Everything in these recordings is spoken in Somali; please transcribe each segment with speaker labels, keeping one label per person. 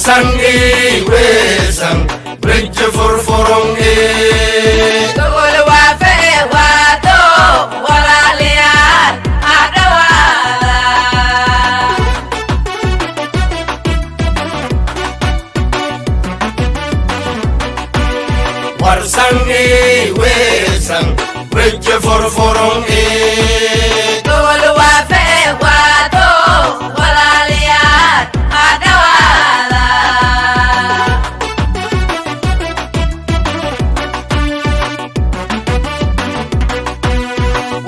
Speaker 1: Warsangi wesan bridge furfurungi
Speaker 2: Gogol waafe waato walaalayaal hadhawaada.
Speaker 1: Warsangi wesan bridge furfurungi
Speaker 2: Gogol waafe waato walaalayaal hadhawaada.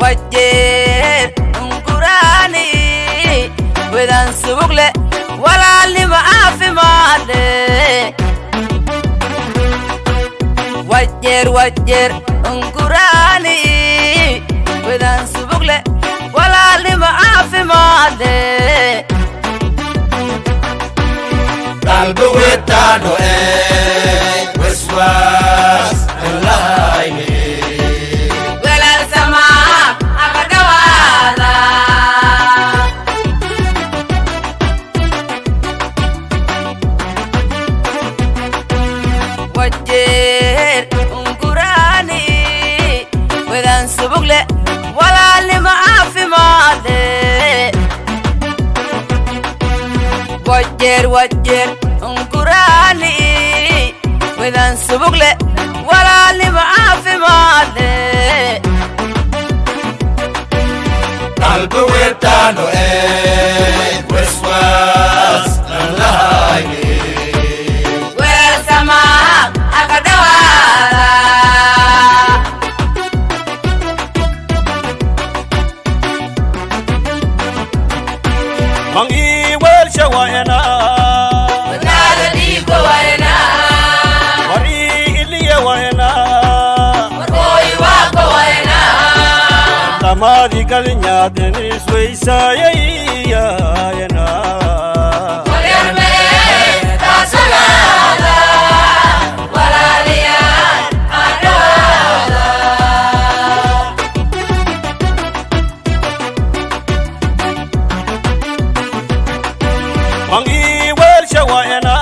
Speaker 2: Wajeer unguraani wedan subugle walaalnimo caafimaadle. Wajeer wajeer unguraani wedan subugle walaalnimo caafimaadle.
Speaker 1: Qalbi wetaadho ee waswaas aan lahayne.
Speaker 2: Walaal samaa haka dhawaada. Wajeer unguraani wedan subugle walaalnimo caafimaadle. Wajeer wajeer unguraani wedan subugle walaalnimo caafimaadle.
Speaker 1: Qalbi wetaadho ee waswaas aan lahayne.
Speaker 2: Walaal samaa haka dhawaada.
Speaker 3: Mangi weelsha waena.
Speaker 2: Wadnaada dhiigga wayna.
Speaker 3: Wari iliye waena.
Speaker 2: Warkooyi waaka wayna.
Speaker 3: Tamaadi galinyaadin isweysaayayayena.
Speaker 2: Waryarmee taasagaada walaalayaal hadhawaada.
Speaker 3: Mangi weelsha waena.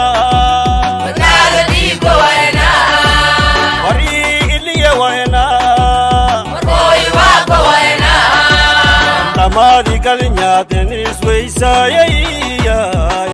Speaker 2: Wadnaada dhiigga wayna.
Speaker 3: Wari iliye waena.
Speaker 2: Warkooyi waaka wayna.
Speaker 3: Tamaadi galinyaadin isweysaayayayena.